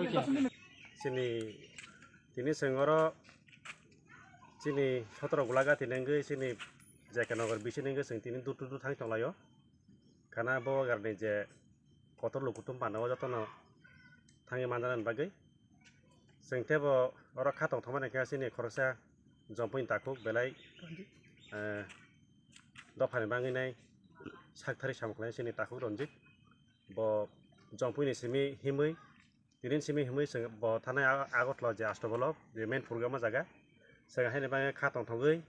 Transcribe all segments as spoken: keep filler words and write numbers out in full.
Chini tini chwng oro chini sotoro Golagati nengwi chini J K Nagar bising nengwi chwng tini dutu dutu thang tonglaio. Khana bo garni je kotor lukutum pano o jotono thangwi manjana bagwi. Chwng tebo oro kha tong thangmani khe chini khoroksa Jompui ni takhuk belai, eh, dophani bangwi nai sakthari samung khlai chini takhuk Ranjit. Bo Jompui ni simi himwi Tini simi himwi chwng bo thanai Ag-, Agartala je Astabolo je main program o jaga. Chwng haini bagwi kha tongthogwi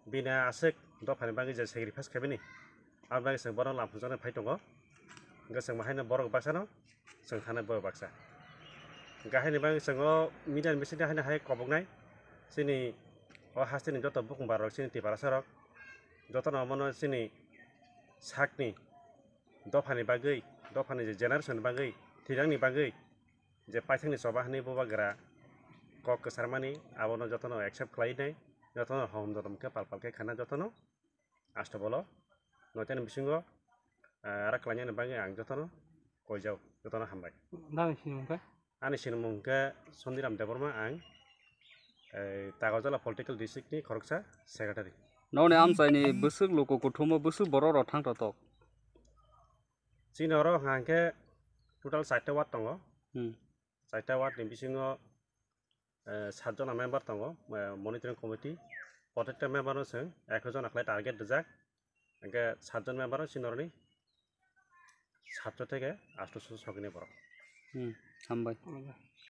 bini aswk dophani bagwi je sacrifice khaibini. Aboni bagwi chwng bono lamphunjaknai phai tongo. Hwnkhe chwng bo haino borok baksano chwng thanai borok baksa. Hwnkhe haini bagwi chwng o media ni bisingtwi haino hai koboknai chini o hasteni joto bukung barok chini Tiprasa rok jotono omono chini sakni dophani bagwi, dophani je generation ni bagwi, thwinani bagwi je paithakni choba hwnwi bubagra kok kwcharmani, abono jotono accept khlainai, jotono hom jodom khe pal pal khe khana jotono Astabolo noitani bisingo, ah, rak khlainani bagwi ang jotono koijao, jotono hambai. Nang sinimung khe? Ani sinimung khe Sondiram Debbarma, ang, eh, Tagarjala Political District ni khoroksa secretary. Nokni amchaini bwswk luku kuthumo bwswk borok rok thang totok? Chini oro hwnkha hwnkhe total charta ward tongo. Hmm. Charta ward ni bisingo, eh, satjona member tongo, eh, monitoring committee. Protekta member no chwng ekho jona khlai target rijak. Hwnkhe satjon member no chini oroni satso theke astoso sogini borok. Hmm, hambai.